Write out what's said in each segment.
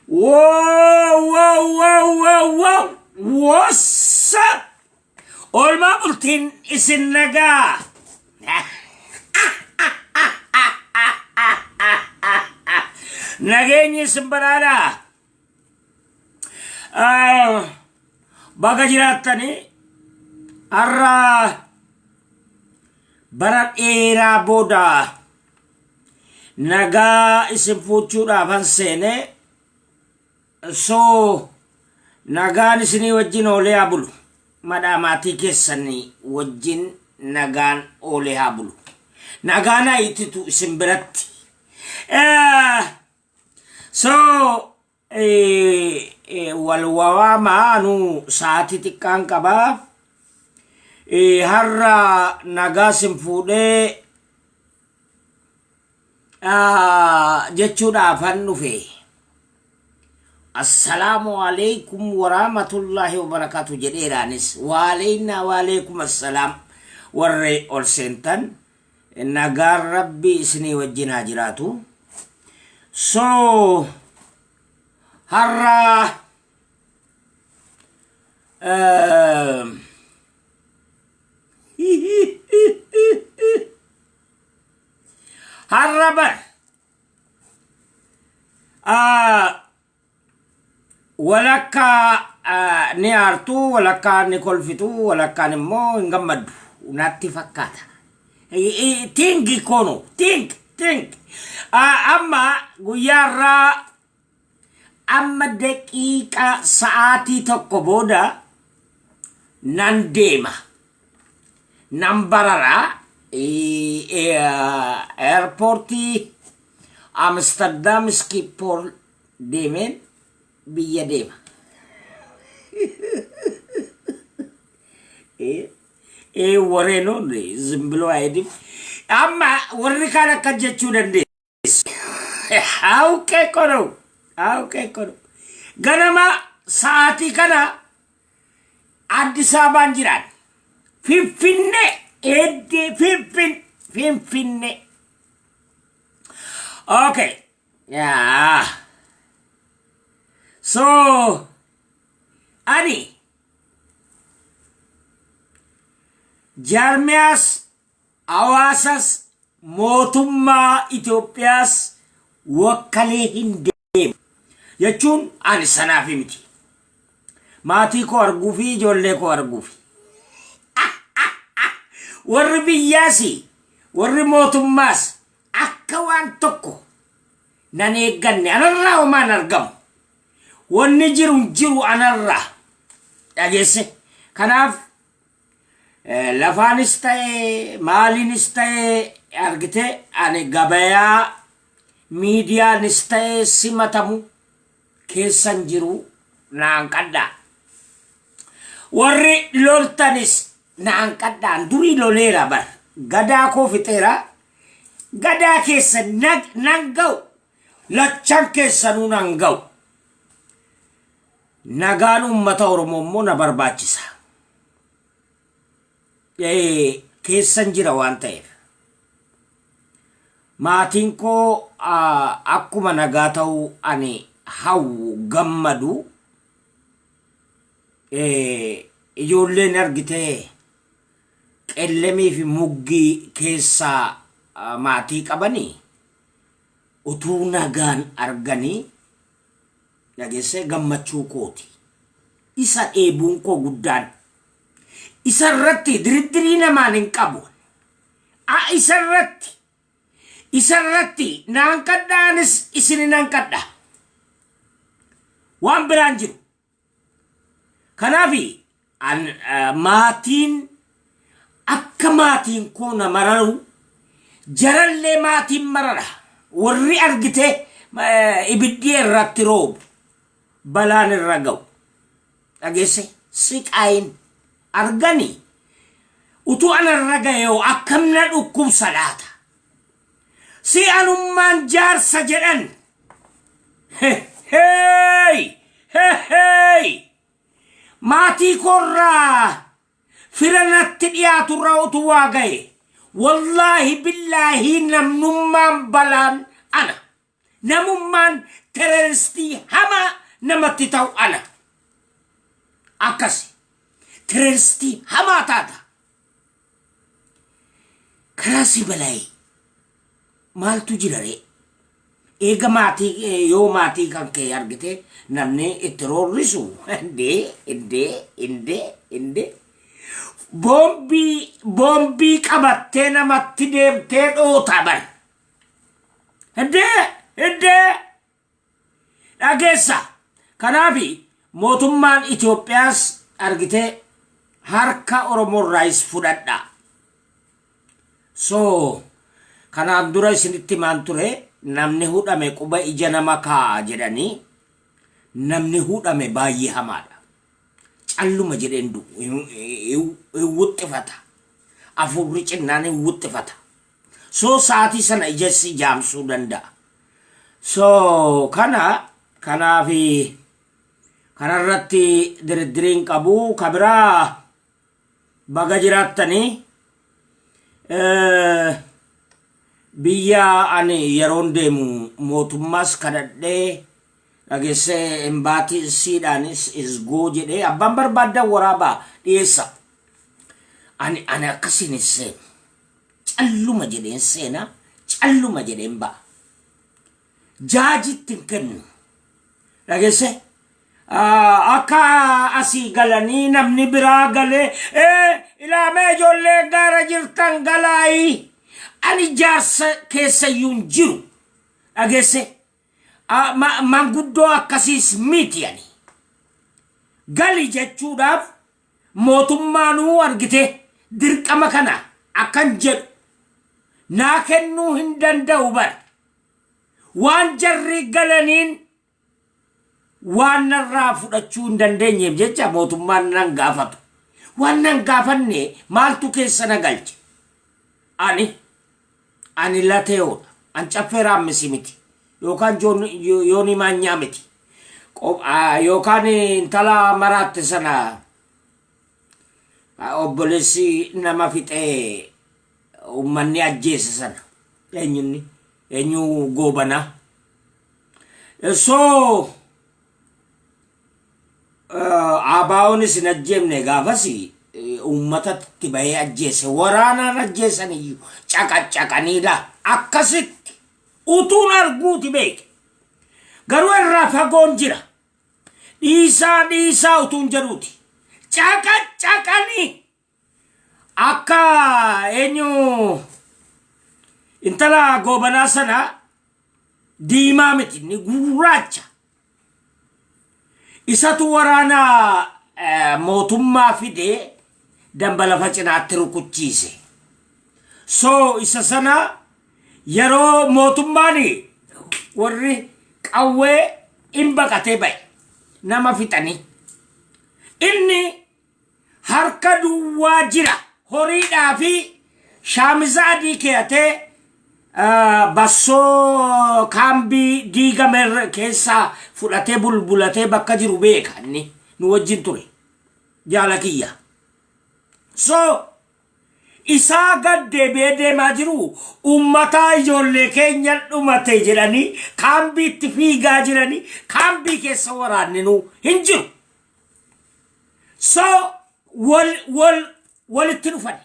Wow, wow, wow, wow, wow. What's up? Oolmaa bultiin isin nagaa. Nageenyi isin badhaadhaa. Ah, Baga jiraattanii har'a bara dheeraa booda nagaa isin fuuchuudhaafan seene. So nagaan isinii wajjin oolee haa bulu. Madhaa maatii keessanii wajjin nagaan oolee haa bulu. Nagaan haa ititu isin biratti. So wal wawaamaa anu sa'aatii xiqqaan qabaa. Har'a nagaa sin fuudhee jechuudhaafan dhufe. Assalaamu alaikum warahmatullahi wabarakatuh jedheeraanis. Waaleynaa waaleekum assalaam warri ol seentan nagaan rabbi isinii wajjin haa jiraatu. So har'a har'a bar walakkaa ni aartu, walakkaa ni kolfitu, walakkaan immoo hin gammaddu natti fakkaata. Think kono, think, think. Amma guyyaa irraa amma daqiiqaa sa'aatii tokko booda nan deema. Nan barara airportii Amsterdam Schiphol deemeen biyya deema. Warreen ዝም ብሎ አይሄድም። Amma warri kaan akka jechuu dandeessu. አውቄ እኮ ነው አውቄ እኮ ነው። Ganama sa'aatii kana Addis Ababaan jiraan. Finfinnee eeddee Finfinnee. Okay. Yeah. So ani jaarmiyaas hawaasas mootummaa Itoophiyaas wakkalee hin deemu jechuun ani sanaaf miti. Maatii koo arguu fi ijoollee koo arguu fi. Warri biyyaas warri mootummaas akka waan tokko nan eegganne anarraa homaan argamu. Wanni jiru hin jiru anarraa. Dhageesse. Kanaaf lafaanis ta'e maaliinis ta'e argite ani gabayaa miidiyaanis ta'e simatamu keessan jiru naan qadhaa. Warri loltanis naan qadhaan durii loleera bar. Gadaa koo fixeera. Gadaa keessa nan ga'u. Lachan keessanuu nan ga'u. Nagaan uummata Oromoo immoo na barbaachisa. Keessan jira waan ta'eef. Maatiin koo akkuma nagaa ta'uu ani hawwu gammadu ijoolleen argitee qellemii fi muggii keessaa maatii qabanii utuu nagaan arganii dhageessee gammachuu kooti. Isa dheebuun koo guddaan. Isa irratti diriddirii namaan hin qabu. A isa irratti isa irratti naan qadhaanis isin nan qadha. Waan biraan jiru. Kanaaf maatiin akka maatiin koo na mararu jarallee maatiin marara. Warri argite ibiddi irratti roobu balaan irra ga'u. Dhageesse siqaayin arganii utuu anarra ga'eeoo akkam na dhukkubsa laata? Si anummaan jaarsa jedhan. Hey! Hey! Maatii koorraa fira natti dhiyaaturraa utuu waa ga'e. Wallaahi billaahi namnummaan balaan ana. Namummaan terroristii hamaa namatti ta'u ana. Akkasi. Terroristii hamaa taata. Karaa si balaa'ee maaltu jira ree? Eega maatii, yoo maatii kan kee argite namni itti roorrisu, indee, indee, indee, indee, boombii qabattee namatti deemtee dhoota bar. Indee, indee, dhageessa. Kanaafi mootummaan Itoophiyaas argitee harka Oromoorraayis fudhadha. So kanaan dura isinitti himaan ture, namni hudhame quba ija nama kaa'a jedhanii. Namni hudhame baay'ee hamaadha. Calluma jedheen du'u hin wuxxifata. Afurri cinnaan hin wuxxifata. So sa'aatii sana ija si jaamsuu danda'a. So kanaafi kanarratti diriddiriin qabu. Kabiraa, baga jiraattanii. Biyya ani yeroon deemu mootummaas kadhadhee, dhageessee, embaasiidhaanis isgoo jedhee, abbaan barbaaddan waraabaa dhiyeessa. Ani akkasiin hin seenu. Calluma jedheen seenaa, calluma jedheen ba'a. Jaajitti hin kennu. Dhageesse? Akka asii galanii namni biraa galee, "Ilaamee, ijoollee gaara jirtan galaayii." Ani jaarsa keessa iyyuu hin jiru. Dhageesse? Manguddoo akkasiis miti ani. Gali jechuudhaaf mootummaanuu argite dirqama kana akkan jedhu naa kennuu hin danda'u bar. Waan jarri galaniin waan narraa fudhachuu hin dandeenyeef jecha mootummaan nan gaafatu. Waan nan gaafanne maaltu keessa na galche? Ani lateewoodha. An Caffee Raammisi miti. Yookaan Yoonii Maanyaa miti. Yookaan intala maraatte sana, obboleessi nama fixee uummanni ajjeese sana. Eenyunni? Eenyu Goobanaa? So ABOnis hin ajjeefne. Gaafas uummatatti bahee ajjeese, waraanaan ajjeesan iyyuu caqacaqaniidha. Akkasitti utuun arguuti beeke. Garuu irraa fagoon jira. Dhiisaa, dhiisaa utuun jedhuuti. Caqacaqanii akka eenyu intala Goobanaa sana, diimaa miti, ni gurraacha. Isatu waraana mootummaa fidee dambalafa cinaatti rukuchiise. So isa sana yeroo mootummaan warri qawwee hin baqatee ba'e nama fixanii. Inni harka duwwaa jira, horiidhaa fi shaamiza adii keeyatee, bassoo kaambii diigame keessaa fudhatee bulbulatee bakka jiru beeka. Inni nu wajjin ture, jaala kiyya. So isaa gad deebi'ee deemaa jiru, ummataa ijoollee keenya dhumate jedhanii kaambiitti fiigaa jiranii, kaambii keessa waraanninuu hin jiru. So wal wal walitti dhufan.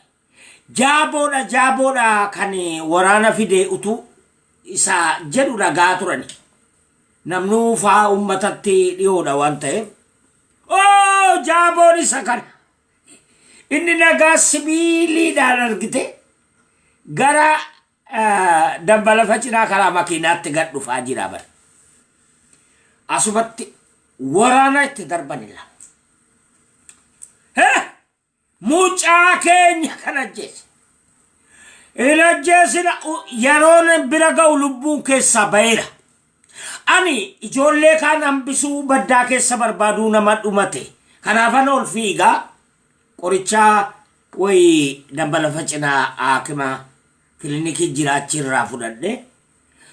Jaaboodha, jaaboodha kan waraana fide utuu isa jedhu dhagaa turani. Namnuu faa ummatatti dhiyoodha waan ta'eef. Oo, jaaboon isa kana. Inni nagaa sibiiliidhaan argite gara dambalafa cinaa karaa makiinaatti gad dhufaa jira bara. Asumatti waraana itti darbanila. Hee! Mucaa keenya kan ajjeese. Hin ajjeesina, yeroon bira ga'u lubbuun keessaa ba'eera. Ani ijoollee kaan hambisuu baddaa keessa barbaaduu nama dhumate. Kanaafan ol fiigaa qorichaa wayi dambalafa cinaa haakima kilinikii jira, achirraa fudhadhe.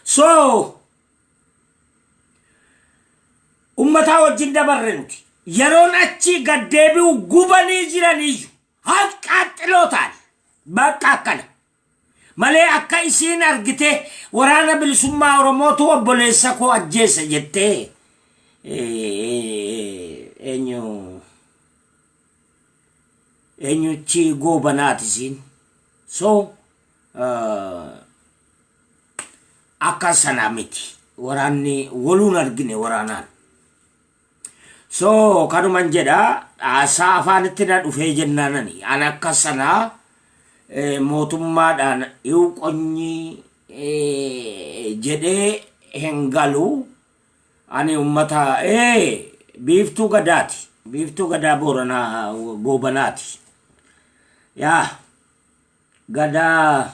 So ummataa wajjin dabarre nuti. Yeroon achii gad deebi'u gubanii jiraniyyuu hanqaaxxiloo ta'an bakka akkana. Malee akka isiin argite waraana bilisummaa Oromootu obboleessa koo ajjeese jettee eenyu eenyuchi goobanaati isiin. So akka sanaa miti. Waraanni waluun argine waraanaan. So kanuman jedha haasaa afaanitti na dhufee jennaanani an akka sanaa mootummaadhaan hiwqonyi jedhee hin galu. Ani ummata biiftuu gadaati. Biiftuu gadaa Booranaa Goobanaati. Yaa gadaa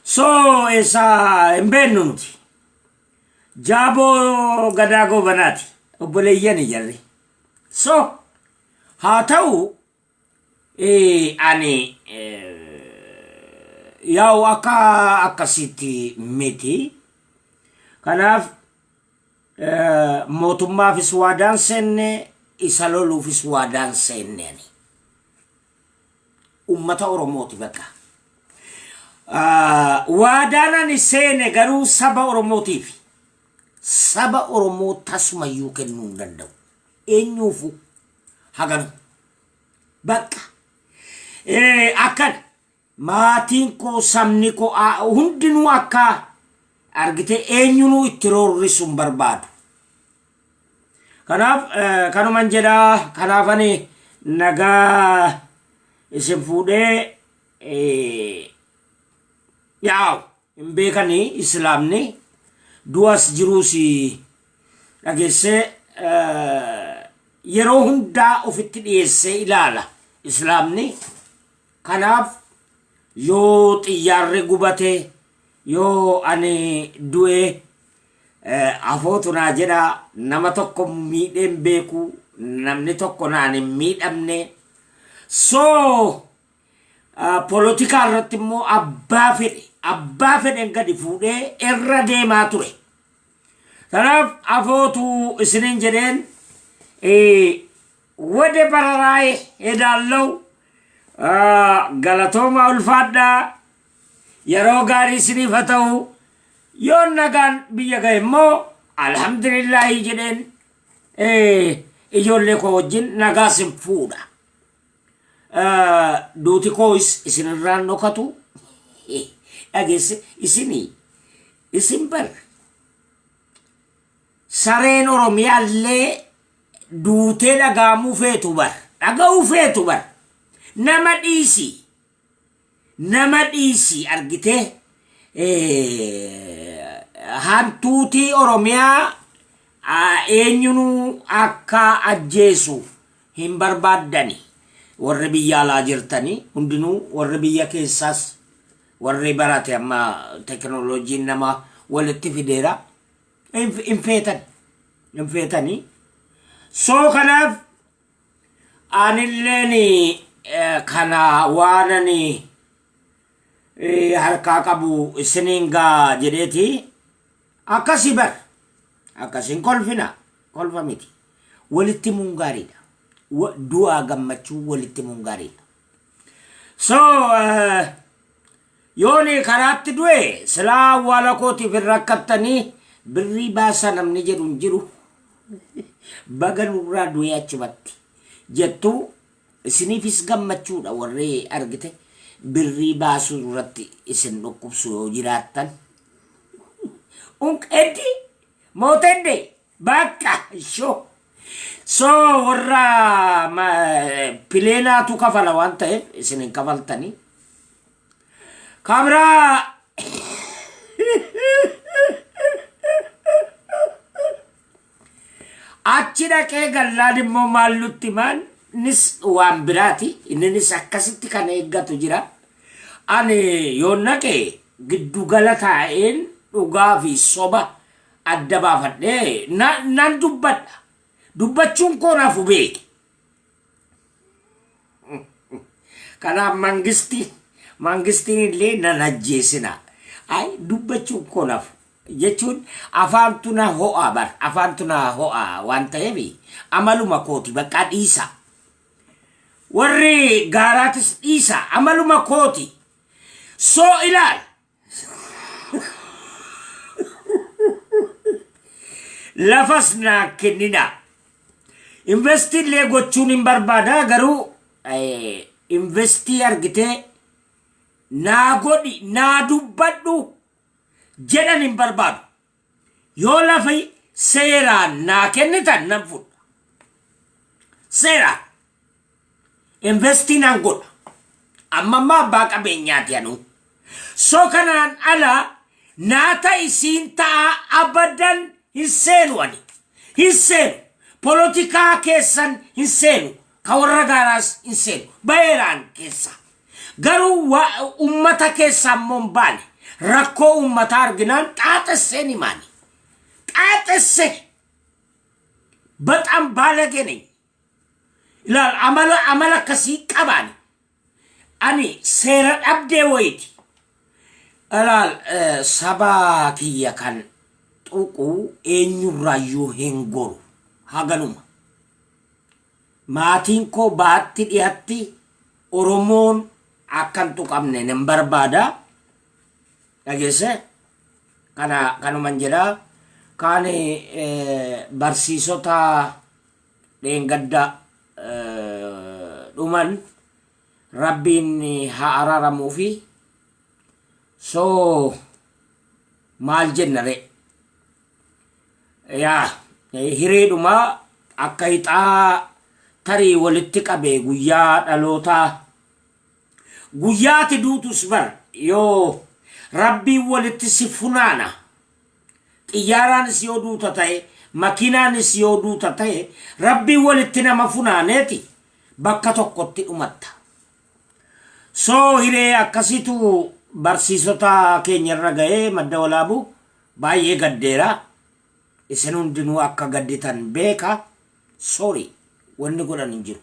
so eessaa hin beeknu nuti. Jaaboo gadaa Goobanaati. Obboleeyyani jarri. So haa ta'u ani yaa'u akka akkasitti miti. Kanaaf mootummaafis waadaan seenne isa loluufis waadaan seenne ani. Ummata Oromooti bakka. Waadaan ani seene garuu saba Oromootiif. Saba Oromoo tasumayyuu kennuu hin danda'u. Eenyuufu haganu. Bakka. Akkana maatiin koo sabni koo hundinuu akka argite eenyunuu itti roorrisu hin barbaadu. Kanaaf kanuman jedhaa kanaaf ani nagaa isin fuudhee yaa'u hin beekanii islaamni du'as jiruus dhageessee yeroo hundaa ofitti dhiyeessee ilaala islaamni. Kanaaf yoo xiyyaarri gubate yoo ani du'e afootu naa jedha nama tokko miidheen beeku namni tokko naan hin miidhamne. So polotikaa irratti immoo abbaa fedhe abbaa fedhen gadi fuudhee irra deemaa ture. Kanaaf afootu isiniin jedheen wade bararaa'e hedaallau galatoomaa ulfaadhaa yeroo gaarii isiniif haa ta'u yoo nagaan biyya ga'e immoo alhamdulillaahi jedheen ijoollee koo wajjin nagaa sin fuudha. Duuti koos isinirraan dhokatu dhageesse isinii isin bar sareen Oromiyaallee duutee dhagaamuu feetu bar dhaga'uu feetu bar nama dhiisii nama dhiisii argitee hantuutii Oromiyaa eenyunuu akka ajjeesu hin barbaaddani warri biyya alaa jirtanii hundinuu warri biyya keessaas warri barate amma teknooloojiin nama walitti fideera hin feetan hin feetanii soo kanaaf anilleen kana waan ani harkaa qabu isiniin gaa jedheeti akkasii bar akkasiin kolfina kolfa miti walitti himuun gaariidha du'aa gammachuu walitti himuun gaariidha so yooni karaatti du'e silaa awwaala kootiif hin rakkattanii birrii baasa namni jedhu hin jiru baga nurraa du'e achumatti jettu isiniifis gammachuudha warri argite birrii baasuu irratti isin dhukkubsu yoo jiraattan unqeddi mootedde bakka shoo so warra pileenaatu kafala waan ta'eef isin hin kafaltanii kabraa achi dhaqee gallaan immoo maal nutti himaan innis waan biraati inninis akkasitti kan eeggatu jira ani yoon dhaqe giddugala taa'een dhugaa fi soba adda baafadhee nan dubbadha dubbachuun koo nafu beeki kanaaf mangistii mangistiin illee nan ajjeesina ay dubbachuun koo nafu jechuun afaantu na ho'a bar afaantu na ho'a waan ta'eef amaluma kooti bakka dhiisa warri gaaraatis dhiisa amaluma kooti. So ilaal. Lafas naa kenninaa. Investii illee gochuun hin barbaada garuu investii argitee naa godhi naa dubbadhu jedhan hin barbaadu. Yoo lafi seeraan naa kennitan nan fudha. Seeraan. Investii nan godha. Amma ammaa abbaa qabeenyaati anuu. So kanaan ala naa ta'i siin ta'a abadan hin seenu ani. Hin seenu. Polotikaa keessan hin seenu. Ka warra gaaraas hin seenu. Baheeraan keessa. Garuu ummata keessaa immoo hin baane. Rakkoo ummataa arginaan xaaxesseen himaani. Xaaxesse. Baxaan baalagee nany. Ilaal amala amala akkasii qabaani. Ani seera dhabdee wayiiti. Ilaal saba kiyya kan tuqu eenyurraayyuu hin goru. Haganuma. Maatiin koo baatti dhihatti Oromoon akka hin tuqamne nan barbaada. Dhageesse? Kana kanuman jedha. Kaan barsiisota dheengadda dhuman Rabbiin haa araaramuufi. So maal jenna ree? Yaa hireedhuma akka hixaa tarii walitti qabe guyyaa dhalootaa guyyaa ati duutus bar yoo Rabbiin walitti si funaana. Xiyyaaraanis yoo duuta ta'e, makiinaanis yoo duuta ta'e, Rabbiin walitti nama funaaneeti bakka tokkotti dhumatta. So hiree akkasiitu barsiisota keenya irra ga'ee Madda Walaabuu baay'ee gaddeera. Isin hundinuu akka gadditan beeka. Sorry wanni godhan hin jiru.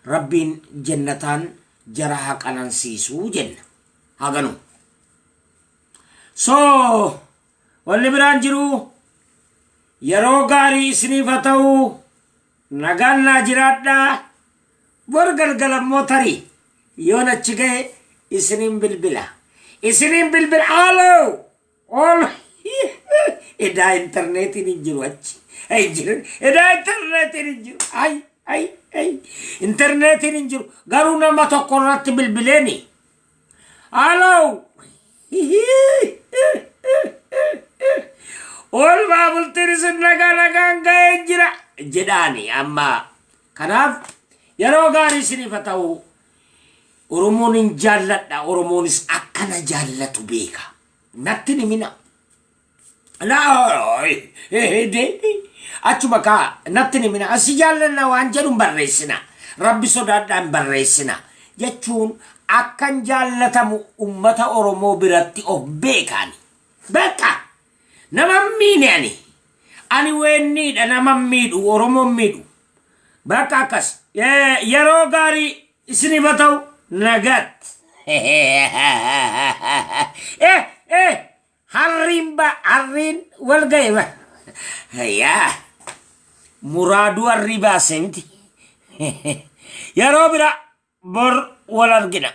Rabbiin jennataan jara haa qanansiisu jenna. Haganuma. So wanni biraan jiru yeroo gaarii isiniif haa ta'u nagaan naa jiraadhaa bor galgala immoo tarii yoon achi ga'e isiniin bilbila isiniin bilbila haaloo ol edaa intarneetiin hin jiru achi hin jiru edaa intarneetiin hin jiru ay ay ay intarneetiin hin jiru garuu nama tokko irratti bilbileeni Haaloo! Oolmaa bultiin isin nagaa nagaan ga'ee jira jedhaani amma. Kanaaf yeroo gaarii isiniif haa ta'u. Oromoon hin jaalladha. Oromoonis akkana jaallatu beeka. Natti hin himina. Achuma kaa natti hin himina. Asi jaallanna waan jedhu hin barreessina. Rabbi sodaadhaa hin barreessina. Jechuun akkan jaallatamu ummata Oromoo biratti of beekaani. Bakka nama hin miine ani. Ani weenniidha nama hin miidhu Oromoo hin miidhu. Bakka akkas. Yeroo gaarii isiniif haa ta'u nagaatti. Eh eh Harriin ba harriin wal ga'e ba. Yaa muraaduu harrii baase miti. Yeroo bira bor wal argina.